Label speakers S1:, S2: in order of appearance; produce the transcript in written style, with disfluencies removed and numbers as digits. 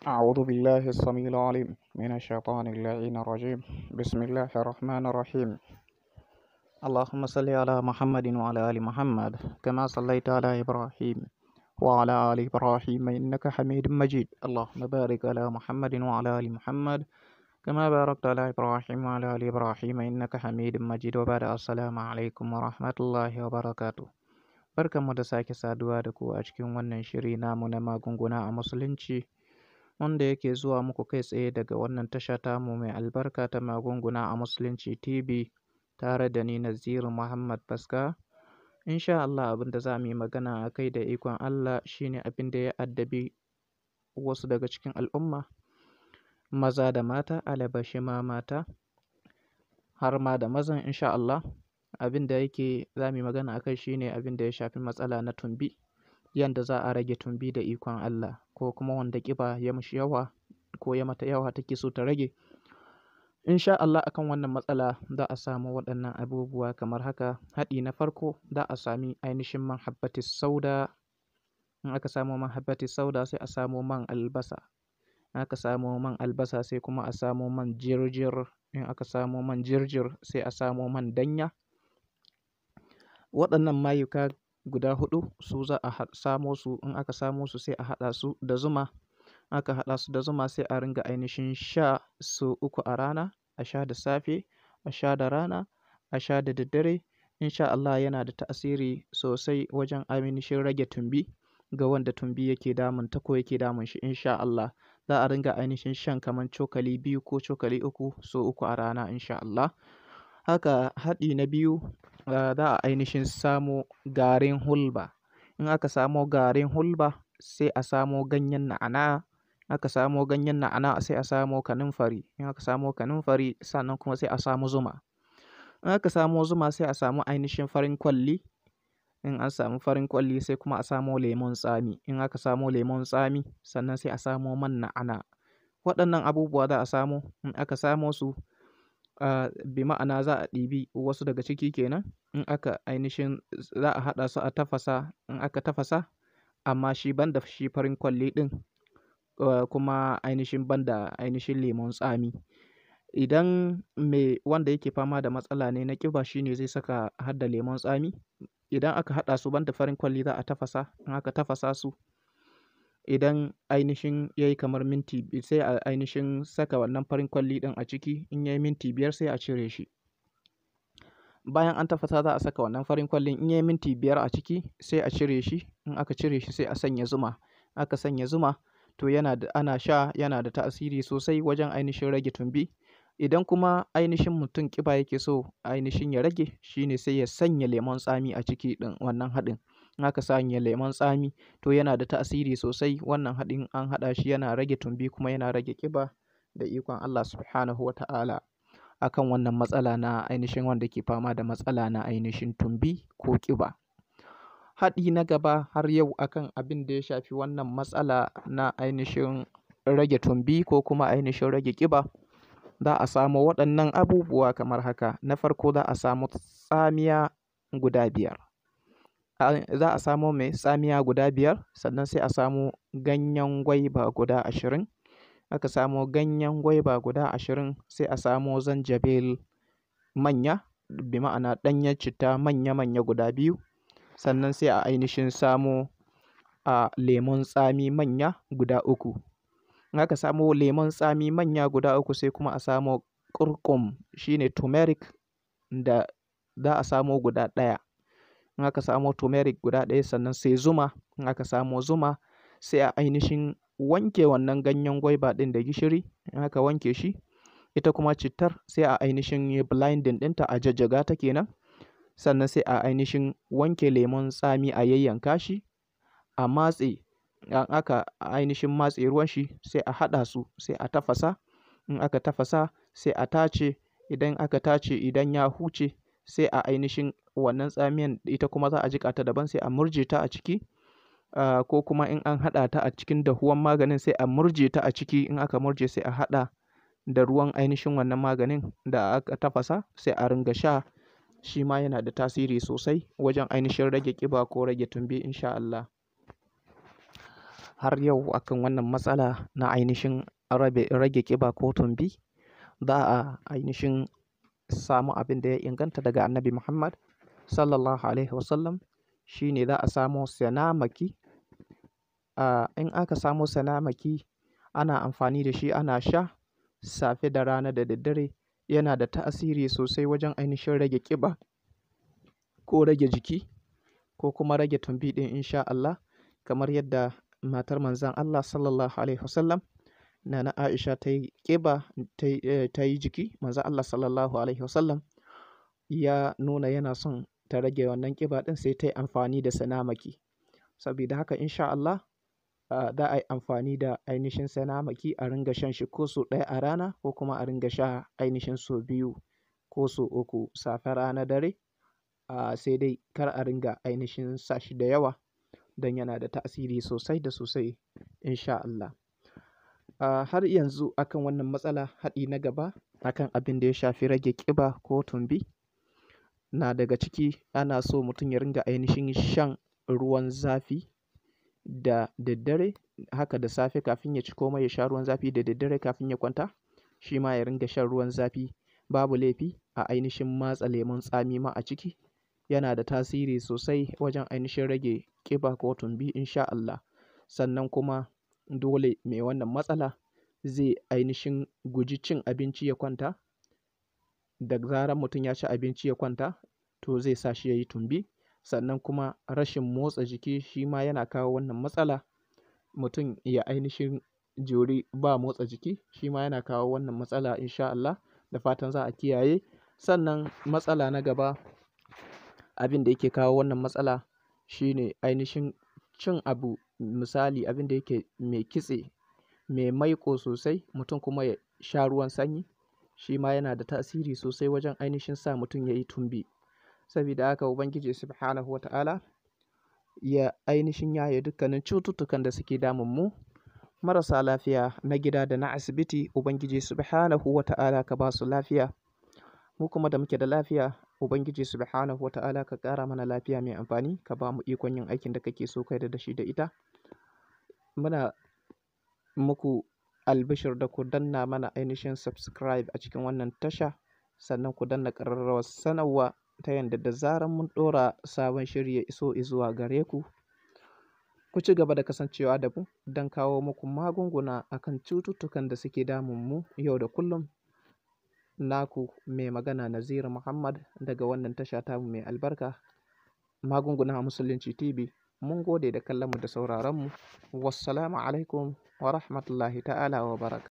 S1: أعوذ بالله السميع العليم من الشيطان اللعين الرجيم. بسم الله الرحمن الرحيم. اللهم صل على محمد وعلى آل محمد كما صليت على إبراهيم وعلى آل إبراهيم إنك حميد مجيد. اللهم بارك على محمد وعلى آل محمد كما باركت على إبراهيم وعلى آل إبراهيم إنك حميد مجيد. وبعد، السلام عليكم ورحمة الله وبركاته. Barkanmu da sake saduwa da ku a cikin wannan shiri namu na magunguna a musulunci, wanda yake zuwa muku kai tsaye daga wannan tasha tamu mai albarka ta Magunguna a Musulunci TV, tare da ni Naziru Muhammad Baska. Insha Allah, abin da za mu yi magana a kai da ikon Allah shine abin da ya addabi wasu daga cikin al'umma, maza da mata, alabashi ma mata har ma da mazan, insha Allah. Abin da yake za mu yi magana a kai shine abin da ya shafi matsala na tumbi, yanda za a rage tumbi da ikon Allah, ko kuma wanda ƙiba ya mishi yawa ko ya mata yawa take so ta rage. Insha Allah, akan wannan matsala za a samu waɗannan abubuwa kamar haka. Haɗi na farko, za a sami ainihin man habbatis sauda. In aka samo man habbatis sauda, sai a samo man albasa. In aka samo man albasa, sai kuma a samo man jirjir. In aka samo man jirjir, sai a samo man danya. Waɗannan mayuka guda huɗu su za a samo su. In aka samo su, sai a haɗa su da zuma. Aka haɗa su da zuma, sai a ringa ainihin sha sau uku a rana: a sha da safe, a sha da rana, a sha da daddare. Insha Allah, yana da tasiri sosai wajen ainihin rage tumbi ga wanda tumbi yake damun ta ko yake damun shi. Insha Allah, za a ringa ainihin shan kamar cokali 2 ko cokali 3 sau uku a rana, insha Allah. Haka haɗi na biyu, za a ainihin samo garin hulba. In aka samo garin hulba, sai a samo ganyen na'ana. Aka samo ganyen na'ana, sai a samo kanumfari. In aka samo kanumfari, sannan kuma sai a samo zuma. In aka samo zuma, sai a samu ainihin farin kwalli. In an samu farin kwalli, sai kuma a samo lemon tsami. In aka samo lemon tsami, sannan sai a samo man na'ana. Waɗannan abubuwa za a samo. In aka samo su, bi ma'ana za a ɗibi wasu daga ciki kenan. In aka ainihin za a haɗa su a tafasa. In aka tafasa, amma shi banda shi farin kwalli ɗin, kuma ainihin banda ainihin lemon tsami. Idan me wanda yake fama da matsala ne na ƙiba, shine zai saka har da lemon tsami. Idan aka haɗa su, banda farin kwalli, za a tafasa. In aka tafasa su, idan ainihin ya yi kamar minti, sai a ainihin saka wannan farin kwalli ɗin a ciki. In ya yi minti 5, sai a cire shi. Bayan an tafasa, za a saka wannan farin kwallin. In ya yi minti 5 a ciki, sai a cire shi. In aka cire shi, sai a sanya zuma. Aka sanya zuma, to yana da ana sha, yana da tasiri sosai wajen ainihin rage tumbi. Idan kuma ainihin mutum ƙiba yake so ainihin ya rage, shine sai ya sanya lemon tsami a ciki ɗin wannan haɗin. In aka sanya lemon tsami, to yana da tasiri sosai. Wannan haɗin an haɗa shi, yana rage tumbi kuma yana rage ƙiba da ikon Allah Subhanahu wa Ta'ala, akan wannan matsala na ainihin wanda ke fama da matsala na ainihin tumbi ko ƙiba. Haɗi na gaba, har yau akan abin da ya shafi wannan matsala na ainihin rage tumbi ko kuma ainihin rage ƙiba, za a samo waɗannan abubuwa kamar haka. Na farko, za a samu tsamiya guda 5. Za a samo mai tsamiya guda 5, sannan sai a samo ganyen gwaiba guda 20. Aka samo ganyen gwaiba guda 20, sai a samo zanjabil manya, bi ma'ana ɗanyen citta manya-manya guda 2. Sannan sai a ainihin samo a lemon tsami manya guda 3. In aka samo lemon tsami manya guda 3, sai kuma a samo ƙurƙum, shine turmeric, da za a samo guda 1. In aka samo turmeric guda 1, sannan sai zuma. In aka samo zuma, sai a ainihin wanke wannan ganyen gwaiba ɗin da gishiri. In aka wanke shi, ita kuma cittar sai a ainihin yi blending ɗinta, a jajjaga ta kenan. Sannan sai a ainihin wanke lemon tsami, a yayyanka shi, a matse. In aka ainihin matse ruwan shi, sai a haɗa su, sai a tafasa. In aka tafasa, sai a tace. Idan aka tace, idan ya huce, sai a ainihin wannan tsamiyan ita kuma za a jiƙa ta daban, sai a murje ta a ciki. Ko kuma in an haɗa ta a cikin dahuwan maganin, sai a murje ta a ciki. In aka murje, sai a haɗa da ruwan ainihin wannan maganin da aka tafasa, sai a ringa sha. Shi ma yana da tasiri sosai wajen ainihin rage ƙiba ko rage tumbi, insha Allah. Har yau akan wannan matsala na ainihin rage ƙiba ko tumbi, za a ainihin samu abin da ya inganta daga Annabi Muhammad Sallallahu Alaihi Wasallam. Shi ne za a samo sanamaki. In aka samo sanamaki, ana amfani da shi ana sha safe da rana da daddare. Yana da tasiri sosai wajen ainihin rage ƙiba ko rage jiki ko kuma rage tumbi ɗin in sha Allah. Kamar yadda matar Manzon Allah Sallallahu Alaihi Wasallam, Nana Aisha, ta yi ƙiba, ta yi jiki. Manzon Allah Sallallahu Alaihi Wasallam ya nuna yana son ta rage wannan ƙiba ɗin, sai ta yi amfani da sanamaki. Sabida haka in sha Allah, za a yi amfani da ainihin sanamaki a ringa shan shi ko sau ɗaya a rana ko kuma a ringa sha ainihin sau biyu ko sau uku, safe, rana, dare. Sai dai kar a ringa ainihin sa shi da yawa don yana da tasiri sosai da sosai in sha Allah. Har yanzu akan wannan matsala, haɗi na gaba akan abin da ya shafi rage ƙiba ko tumbi, na daga ciki ana so mutum ya ringa ainihin shan ruwan zafi da daddare. Haka da safe kafin ya ci komai ya sha ruwan zafi, da daddare kafin ya kwanta shi ma ya ringa shan ruwan zafi. Babu laifi a ainihin matsa lemon tsami ma a ciki. Yana da tasiri sosai wajen ainihin rage ƙiba ko tumbi in sha Allah. Sannan kuma dole mai wannan matsala zai ainihin guji cin abinci ya kwanta. Da zarar mutum ya ci abinci ya kwanta, to zai sa shi ya yi tumbi. Sannan kuma rashin motsa jiki shi ma yana kawo wannan matsala. Mutum ya ainihin juri ba motsa jiki shi ma yana kawo wannan matsala in sha Allah. Da fatan za a kiyaye. Sannan matsala na gaba, abin da yake kawo wannan matsala shine ainihin cin abu, misali abin da yake mai kitse, mai maiƙo sosai, mutum kuma ya sha ruwan sanyi, shi ma yana da tasiri sosai wajen ainihin sa mutum ya yi tumbi. Sabida haka Ubangiji Subhanahu wa ta'ala ya ainihin yaye dukkanin cututtukan da suke damun mu. Marasa lafiya na gida da na asibiti, Ubangiji Subhanahu wa ta'ala ka ba su lafiya. Mu kuma da muke da lafiya, Ubangiji Subhanahu wa ta'ala ka ƙara mana lafiya mai amfani, ka ba mu ikon yin aikin da kake so ka yarda da shi da ita. Muna muku albishir da ku danna mana ainihin subscribe a cikin wannan tasha, sannan ku danna ƙararrawar sanarwa ta yanda da zarar mun ɗora sabon shiri ya iso izuwa gare ku. Ku ci gaba da kasancewa da mu don kawo muku magunguna akan cututtukan da suke damun mu yau da kullum. Naku mai magana Naziru Muhammad daga wannan tasha tamu mai albarka, Magunguna a Musulunci TV. Mun gode da kallon mu da sauraron mu. Wassalamu alaikum wa rahmatullahi ta'ala wa barakatuh.